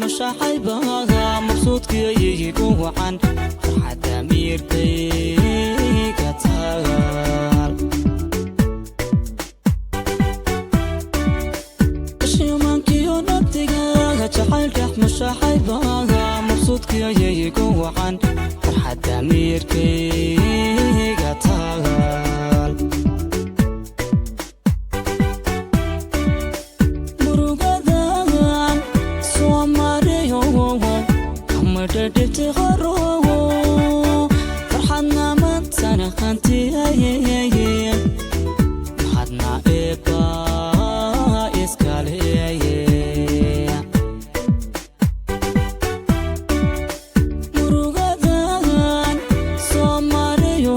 Mushaxaybaga mabsuudkiyo wacan farxadda miirkayga taal. Shimankiyo nabtiga jacayl dhex mushaxaybaga mabsuudkiyo wacan farxadda miirkayga taal. Murugadan soomaaliyo kamadhadhibti qarowo, farxadna mantana hantiyaye, mahadna eebba iskaleeye. Murugadan soomaaliyo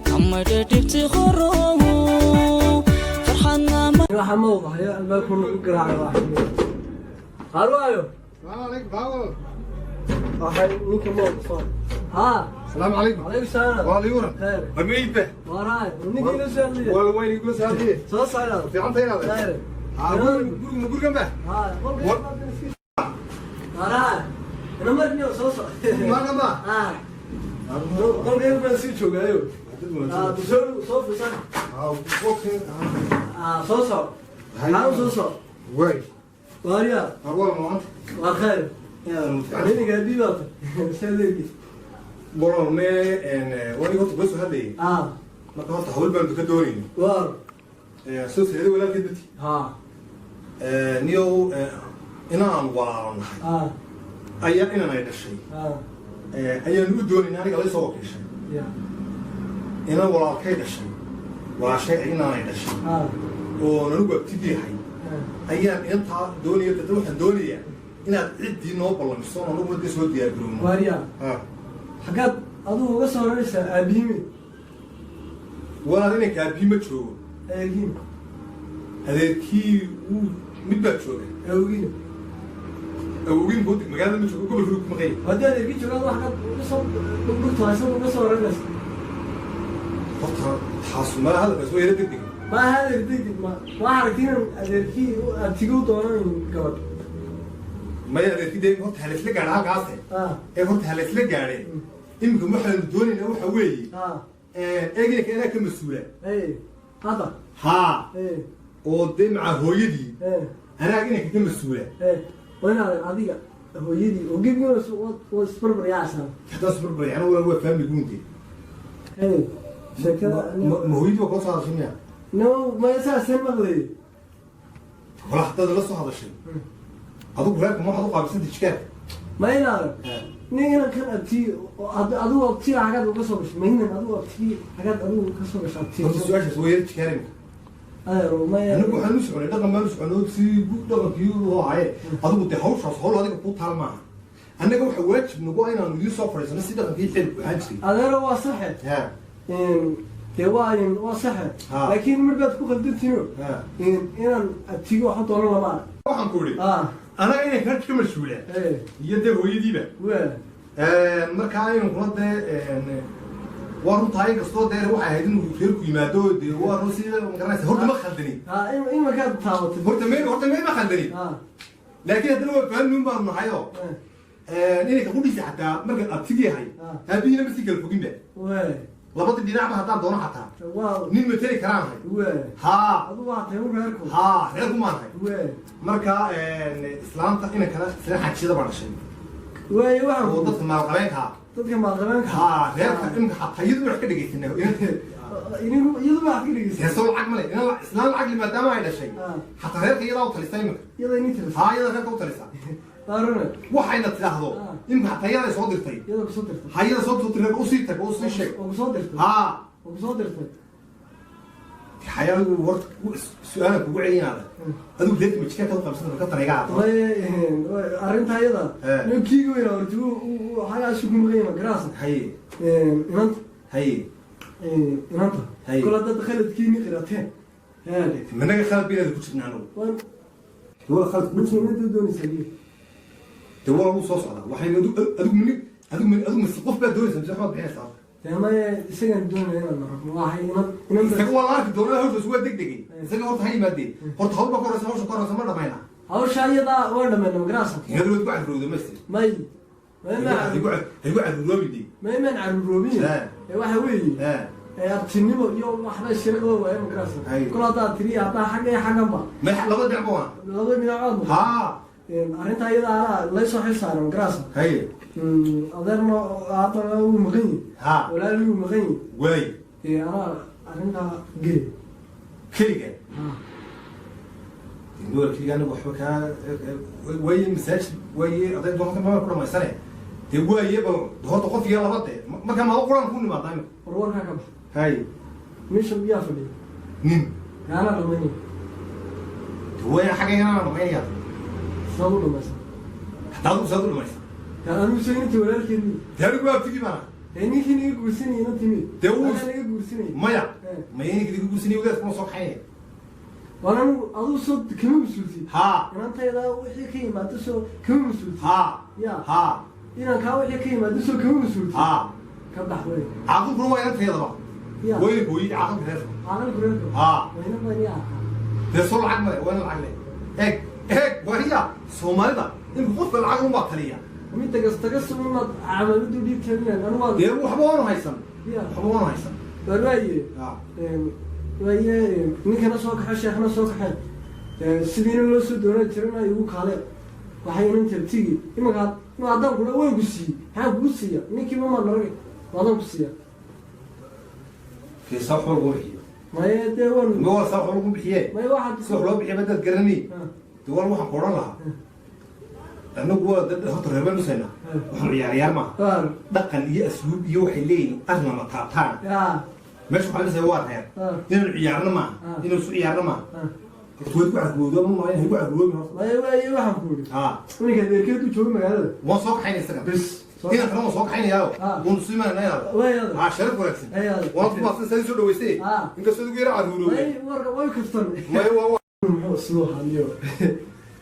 kamadhadhibti qarowo, farxadna. Waxa ma ogahayo albaabku nagu garaacay waa harwaayo. السلام عليكم باول. Waxay ninka ma og soo haa. السلام عليكم. Calaykum salaam. waa liura. Khayr. Amiibe. Waraay ninka ila soo hadlaya. Waa weyn igu saadiye. Soo socda. Fiican tahay. Khayr. Ha, guriga ma gurigan ba? Haa, waraay ina marniyo soo soc. Maana ma. Haa, qolkayga baan sii joogaayo. Haa, soo soo fisan. Ha, okay. Haa, soo soc, haa, soo soc. Way. Waariya. Waa maanta. Waa khayr. Ninka dhibaata seeleegi. Boro me en waa igu horta soo hadlayay. Haa. Marka horta hawl baan ka doonayay. Waar. Soo socday walaalkeed bati. Haa. Niyow, inaan walaalo nahay. Haa. Ayaa inan ay dhashay. Haa. Ayaan u doonaynay, aniga la soo wakiishay. Ya. Inan walaalkay dhashay, walaashay inaanay dhashay haa oo anigu abtidiyahay ayaan intaa doonaya. Dad waxaan doonayaa inaad ciddii noo ballamiso oon anigu wadda soo diyaar garowno. Waarya. Ha. Xaggaad adigu uga soo raraysaa aabihimi? Walaal, inanka aabbihi ma joogo. Adeerkiin? Adeerkii wuu mid baa jooga. Awgiin? Awogin bood magaalada ma joogo, gobolka ku maqan yahay. Haddii adeerkii joogaan, wax xaggaad uga soo dhugdhugto haysan uga soo raraysa? Horta taasu mala hadalkaas waa yara degdeg. Ma aha adeer degdeg, ma waxaa aragti inan adeerkii abtiga u doonan gabadh. Maya, adeerkii dee horta halaysla gaadha halkaase. Ah. Ee horta halaysla gaadhe. Iminka waxaanu doonaynaa waxa weeye, eeginka inaa ka mas-uula. Ee, hadda. Haa. Ee. Oo dee macaa hooyadii ee anaa inanka ka mas-uula. Ee, waa inaad adiga hooyadii oo gebigiina waa isbarbar yaacsan. Haddaan isbarbar yani waa family guunte. Ee, sheekada. Ma hooyadii baa kula soo hadashay miya? No, maya, saasay maqlay. Wala haddaad la soo hadashay, adigu reerka ma waxaad u qaabilsanta jikaarka? Ma inaadan nin inan kan abti adigu abtiga xagaad uga soo gashay? Ma inan adigu abtigi xagaad adigu ka soo gashay abti? Horta su-aashaas waa yara jikaar imika. Adeero, maya. Anigu waxaan u soconay dhaqan baan u soconay, si dhaqankii loo haye. Adigu dee hawshaas hawl adiga kuu taal maaha. Annaga waxa waajib nagu ah inaanu idiin soo fadhiisano si dhaqankii xilku ahaan jiray. Adeero, waa saxe. Ha. Dee waa saxe. Ha. Laakiin mar baad ku khaldantino. Ha. Inaan abtiga waxu doonan lama arag. Waxaan ku idhi, ah anaga inay ka mas-uula ee iyo dee hooyadiiba. Waa. Markaa inankuna dee waa runtaa, inkastoo dee waxay ahayd inuu reerku yimaado, dee waa run sida magaranaysa. Horta ma khaldani. Ha, in markaad taabatay. Horta ma khaldani. Ha. Laakiin haddana waa fahmin baanu nahayo inanka qudhiisa xataa marka abtigii ahay aabihiina ma sii kala foginba. Waa. Labadii dhinacba haddaan doono xataa waa nin mateli karaan hay. Waa. Haa. Adigu waa tahay reerku. Haa, reerku maan hay. Waa. Marka islaanta inankana isla xajiyada baa dhashay. Waay, waxaan oo dadka maalqabeenka. Dadka maalqabeenka. Haa, reerka imika xataa iyadu wax ka dhegaysanaa. Inigu iyadu waxaad ka dhegeysa? Heesoo lacag male inan islaan lacag li maadaama ay dhashay, xataa reerka iyadaa u talisa imika. Iyada ini tirsa? Haa, iyada reerka u talisa. Baaruna. Waxayna tidhaahdo imika xataa iyada ay soo dirtay. Iyada kusoo dirtay? Ha, iyada soo dirtay reerka, usii tag oo usii sheeg. Oo kusoo dirtay? Haa. Oo kusoo dirtay? Xaya, adigu horta su-aalan kugu celinaada, adigu reerka ma jikaarka u qabsanta ka tanayga aad? May, arrinta iyada nin kiiga weynaa horta xagaasu ku maqan yahay garaasa. Haye. Inanta. Haye. Inanta. Haye. Kol haddaad khaladkiini qirateen haade. Managa khalad baynaada ku jirna anagu? Waan. Wala khalad kuma jirno. Inta doonaysaa biyo. Dee waa lagu soo socdaa. Waxayna adigu mini adigu mini adigu mise qof baad doonaysaa mise waxbaad bixinaysaa? Dee maya, isagaan doonaya inaan naro waxay inan inanta. Isaga waa la arki doonaa, hawshaas waa degdegay. Isaga horta ha yimaadeen, horta hawl baa ka horeysa, hawsha ka horeysa ma dhamayna. Hawsha iyadaa waa dhammayna, magarasa. Inaad waad ku carruurowda mayse? May. Haygu carruuroobide. Maymaan carruuroobin. Ee waxa weeye, ee abtinimo iyo waxba iskala qaban waaya, magarasa. Kol haddaad tiri haddaa xagga iyo xagganba. Ma laba dhinac ba? Laba dhinacood. Arrintaa iyadaa anaa laysoo xil saaray, magarasa. Adeerna haddana wuu maqan yihi. Walaalii wuu maqan yihi. Waay. Dee anaa arrintaa geli. Keliga nuwar keliga anigu waxba kaa waaye masaajid waaye adeeg doonta ma ku dhamaysane. Dee waaye, bal horta qof iyo laba dee markaa maado quraan ku nimaada imika. War warkaa ka bax. Meesha miyaa fadhiya? Nin. Anaa dhamaynaya. Dee waaya, xagga inaan dhamaynaya. Sidaad u dhamaysa? Hataa adigu saad u dhamaysa? Dee anigu soo inantii walaalkeed mi? Dee anigu waa abtigii baana. Dee ninkii naga guursanayay inantii mi? Dee wuu- Anaa naga guursanayay. Maya, maya, ninka diga guursanaya wadaad kuma soo kaxaynaya. Waan anigu adigu soo kama mas-uultid. Inantayda wixii ka yimaado soo kama mas-uultid. Ya. Inankaa wixii ka yimaado soo kama mas-uultid. Ka bax wey. Caaqilkuna waa inantayadaba. Ya. Wayna gooyey caaqilka reerka. Caaqilku reerka. Wayna bani ahaa. Dee soo lacag male, waa in lacag le. Eeg eeg, wariya Soomaalida in qofka lacag unbaa taliya. Mid tagas tagas umaad camaladu dhiibteeninaan anigu waa. Dee waxba waanu haysan. Ya. Waxba waanu haysan. War waaye. Waaye, ninkana soo kaxo, sheekhna soo kaxeen. Sidiina loo soo doonan jirana igu kaale. Waxay inan tabtigi imanka ma haddaan kula waan ku siiyey, maxaan kugu siiya? Ninkiiba maa narage waadaan ku siiya. Dee saa waxba lagu bixiyo. Maye, dee waan. Ma waa saa waxba lagu bixiye? Maye, waxaad Si wax loo bixiyo badaad garanay. Dee wal waxaan ku odhan lahaa, annagu waa dad horta reer baan usaynaa. Waxaan ciyaar ciyaar maaha. Dhaqan iyo asluub iyo waxay leeyihin arnama taabtaan. Meesha waxaan dhisaya waa reer. Inaan ciyaarno maaha. Inaan isu ciyaarno maaha. Horta waad ku carruuroodo ma maaha ku carruuroobi horta. Maye, waaye, waxaan ku yidhi ninka adeerkeed u jooga magaalada. Waan soo kaxaynaya isaga. Bes. Inaan kale waan soo kaxaynayaayo. Waan isu imaanayaa. Waay adeer. Sharaf wanaagsan. Ay adeer. Waan ku maadsan saa soo dhaweystay. Inkastoo igu yara carruuroobay. Maye, warka way kaftan. Maya, waa Muxuu siduu haaliyo?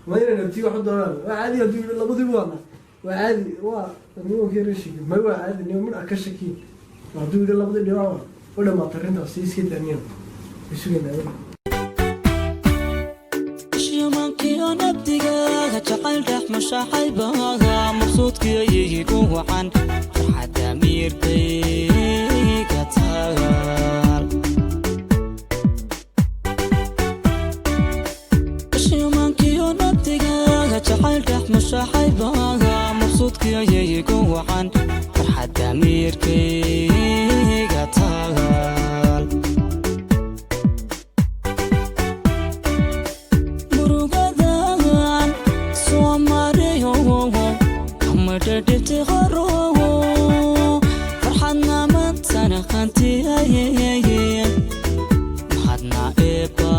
Ma inaan abti wax u doonaan waa caadi. Hadduu yidhi labadiiba waana waa caadi, waa nimanka yara shaki. May, waa caadi, niman midh ka shaki. Hadduu yidhi labadii dhinac waa u dhamaatay arrintaas, iska daaniyan isugeynaa. Shimankiyo nabdiga jacayl dhex mashaxaybaga mabsuudkiyo igu wacan farxadda amiirkayga taal. Shimankiyo nabdiga jacayl dhex mashaxaybaga mabsuudkiyo igu wacan farxadda amiirkayga taal. Murugadan soomaaliyo kamadhadhibti qarowo farxadna mantana qantiyaye mahadna eebba.